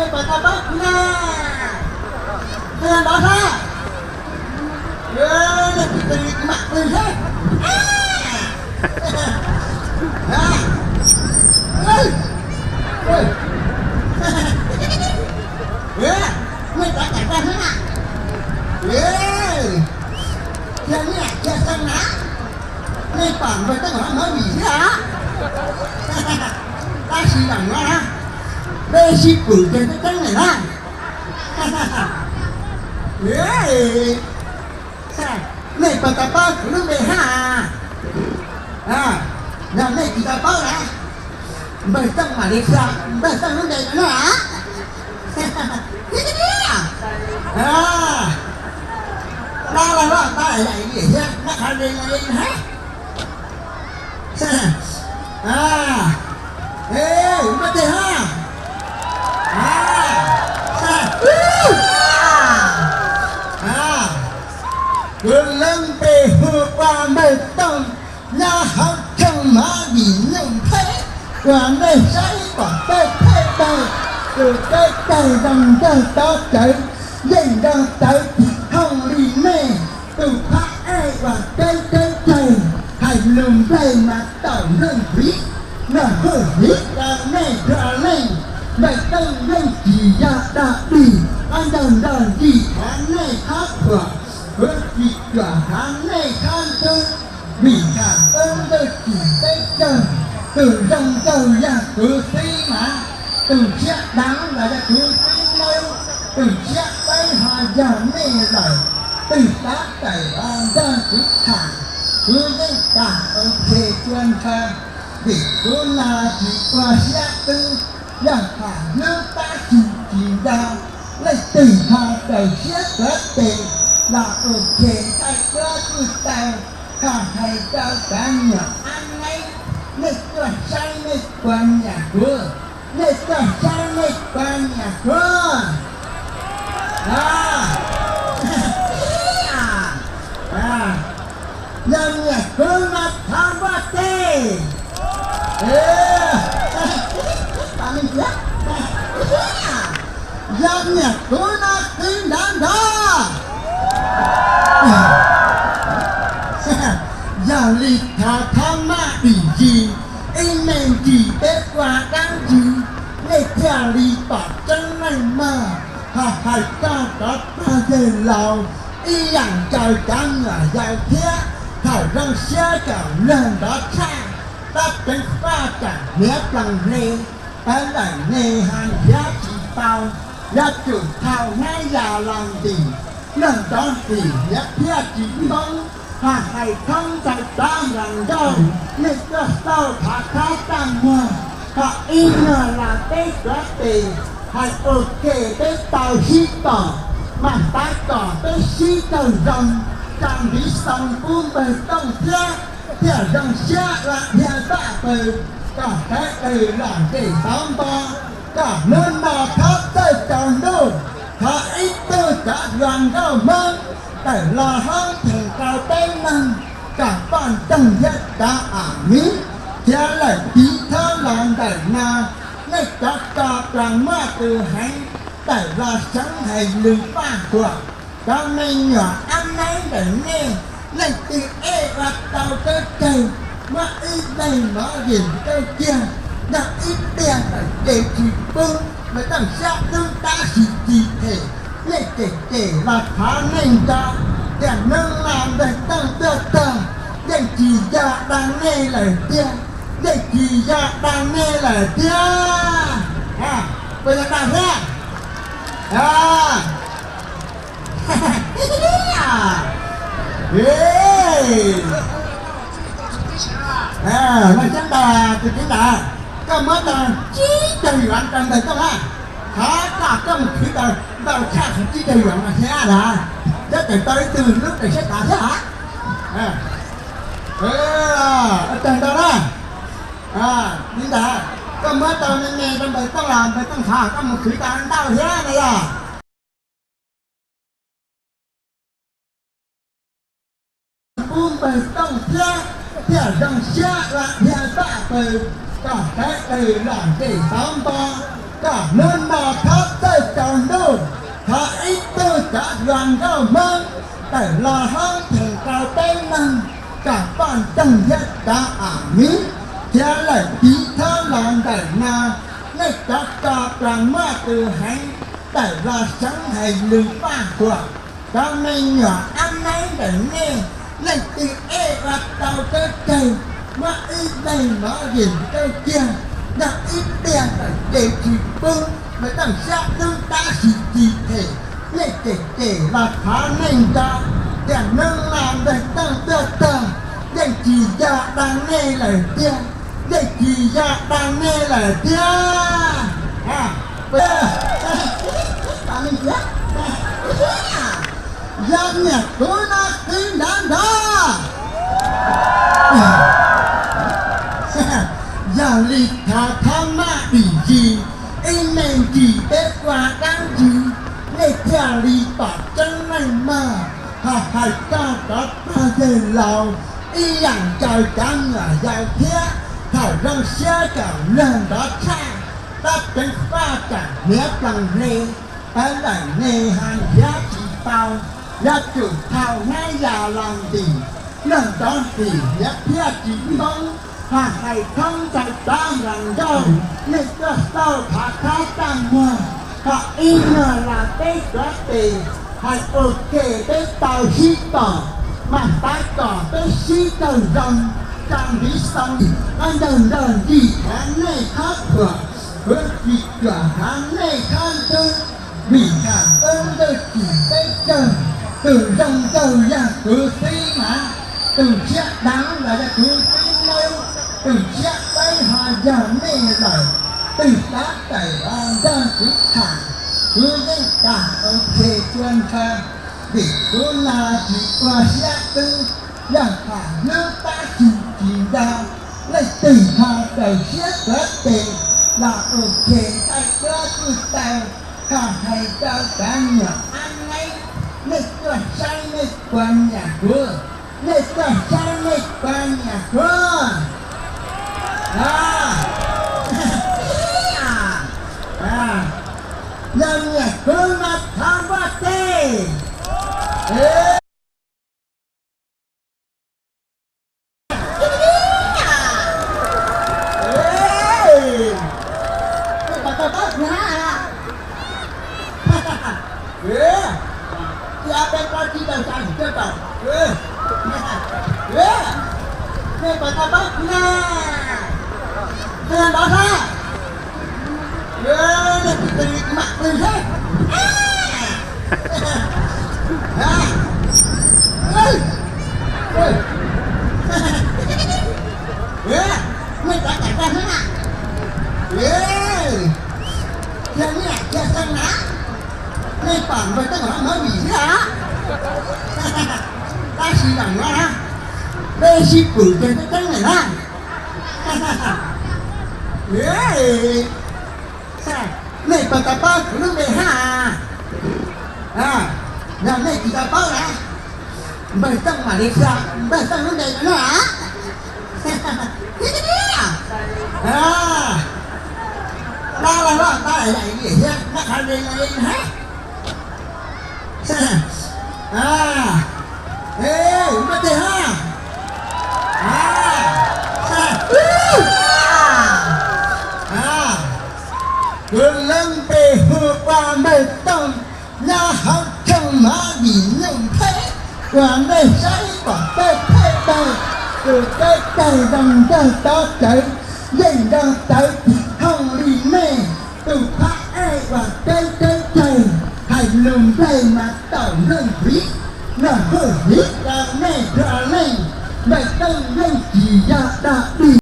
Pas tau paub kuv na, ntov sab, nej tus twg mam pw sab. Nej cov cam tag na, cia nyiaj cia xeeb na, nej pom npawg Tooj hov mus vim thiab. Tab sis zaum no na, peb sib pum ces tseeb tseeb na. Nej puas tau paub kuv lub npe hab? Yog nej tsis tau paub na, npawg Tooj mam li qhia npawg Tooj lub npe no na. Tab los los tab yam li thiab, nab qhov li no li na. Npawg Tooj hab, kuv lub npe hu ua npawg Tooj, nyob hauv tshooj Mab Vim Nyuj Ntheb, uas nej saib pom peb thej pawg, tus peb teg zoo nkauj tob tsawv, yeej zoo tawv tsis thooj li nej. Tus phab ej uas kawb kawb cawg, hais lus nplej mas tawm nkeeg ntxiv, nws hwj hiv rau nej dhau leej. Npawg Tooj yeej tsis yog dag dig, qab ncaug nrog nrig hov nej qhov thuam, kuv tsis cuam hov nej qhov ntxub, vim ntshav tub ntuj tsim teb chaws, tus zoo nraug yog kuv xib mas, tus siab dawb los yog kuv xib nub, tus siab dawb ho yog nej lawm, tus xav tawm los nrog kuv tham, kuv yeej kam ua phem tua ntshaw, vim kuv no tsis ua siab dub, yog tham hnub tab sis tsis nco, leej twg ho raws siab tuav tes los ua phem thaij duab kuj tau, ho hais rau cov nyuam ab neeb, nej tuaj saib nej puas nyiam kuv, nej tuaj saib nej puas nyiam kuv. Yog nyiam kuv no thov npuaj teg. Yog nyiam kuv no qw nrov nrov. Yog li thov thov maj dim zis, ib me ntsis peb ua dlaab ntsis, nej thiaj li pom tseeb meej mog. Ho hais txog cov pog yawg laus, ib yaam ncaws cov nyuam yaus thiab, thaum zoo siab tsaam luag nrov tshaj, tab tseev faj tsaam hniav ploos hle, pawv lawm ne ho nrhiav tsis tau, yuav tsum thau hnab yas los ntim, luag nrov him hniav thiaj tsis poob. Ho hais thoob ntau cov hluas nkauj, nej tuaj xauj thov thab txaj muag, ho ib nyuag los peb suav tes, hais ua ke peb tau sib pom, mas xav kom peb sib raug zoo, tso ntiv xoo pub npawg Tooj thiab, thiaj zoo siab ua dhia paj pawg, kom sawv daws lom zem xauv npo, kom hnub no thoob txawj tsaus ntuj, thov ib tug cov hluas nkauj Hmoob tawm los hoob theem rau peb mloog, kom poj ntxoog thiab cov am miv khiav lawm tiv thob los ntawm no, nej cov ko plas muaj tus heev tawm los seev hais lus paj huam, cov me nyuam ab neeb ntawm nej, leej twg ej ua tau kawg kawg, muab ib leeg mov yim rau kiag, nrog ib tiag tawm ces tsis pub, mas txawj siab dub tab sis tsis them, nej cem cem los thov nej nco, tiam neej no npawg Tooj tuaj txog, yeej tsis yog dag nej lawm tiag, yeej tsis yog dag nej lawm tiag. Puas yog dag thiab? Leej txiv ntawd, tus txiv ntawd, koj muab tau tsib caug yuav rau npawg Tooj na. Thov kom koj mus khwv tau ntau tshaj qhov tsib caug yuav no thiab na. Thiab tseem tau ib tug lub daim siab tav thiab hab. Tag ntau na. Li ntawd, koj muab tau me me rau npawg Tooj los npawg Tooj thov koj mus khwv tau ntau thiab na yog. Pub npawg Tooj thiab, thiaj zoo siab ua dhia paj pawg, kom sawv daws lom zem xauv npo. Koj hnub no thov txawj tsaus ntuj, thov ib tug cov hluas nkauj Hmoob tawm los hoob theem rau peb mloog, kom poj ntxoog thiab cov am miv, thiab lawm tiv thoob los ntawm no, nej cov ko plas muaj tus heev tawm los seev hais lus paj huam. Cov me nyuam ab neeb ntawm nej, leej twg ej ua tau kawg kawg, muab ib leeg mov yim rau kiag, nrog ib pliag tawm ces tsis pub, mas tau xyab hnub tab sis tsis them, nej cem cem los thov nej nco, tiam neej no npawg Tooj tuaj txog, yeej tsis yog dag nej lawm tiag, yeej tsis yog dag nej lawm tiag. Yog niam kuv no twb nrov nrov. Yog li thov thov maj dim zis, ib me ntsis peb ua dlaab ntsis, nej thiaj li pom tseeb meej mog. Ho hais txog cov pog yawg laus, ib yaam nkaus cov nyuam yaus thiab, thaum zoo siab kom luag nrov tshaj, tab tseev faj kam hniav ploog hle, pawg lawm ne ho nrhiav tsis tau, yuav tsum thau hnab ya los ntim, luag nrov ntim hniav thiaj tsis ntoob. Ho hais thoob ntawm cov hluas nkauj, nej tuaj xauj thov thab txaj muag, ho ib nyuag los peb suav tes, hais ua ke peb tau sib pom, mas xav kom peb sib raug zoo, tso ntiv xoo, qab ncaug nrog nrim hnav nej khob khuam, kuv tsis cuam hnav nej khob ntub, vim tham wb ntawj tsim peb kawg, tus zoo nraug yog kuv xwb mas, tus siab dlaav los yog kuv xwb nawb, tus siab dawb ho yog nej lawm, tus xav tawm los nrog kuv tham, kuv yeej kam ua phem tua ntshaw, vim kuv no tsis ua siab dub, yog tham hnub tab sis tsis nco, leej twg ho raws siab tuav tes los ua phem thaij duab kuj tau, ho hais rau cov nyuam ab neeb, nej tuaj saib nej puas nyiam kuv, nej tuaj saib nej puas nyiam kuv. Yog nyiam kuv mas thov npuaj teg. Nej cov cam rag na, cia nej lam cia xeeb na, nej pom npawg Tooj los mob vim xwb os. Tab sis zaum no na, peb sib pum ces peb tseeb lawm na. Nej puas tau paub kuv lub npe hab? Yog nej tsis tau paub na, npawg Tooj mam li qhia npawg Tooj lub npe rau nej. Tab los loj tab li thiab nab qhov le le hab. Npaj teg hab. Kuv lub npe hu ua npawg Tooj, nyob hauv tshooj mov vim nyooj ntheb, uas nej saib pom tej thej dawg, tus teb cag zoo nraug tov tsawv, yeej nrog tawv tim thooj li nej, tus phab ej uas kawb kawb cawg, hais lus nplej mas taum nplooj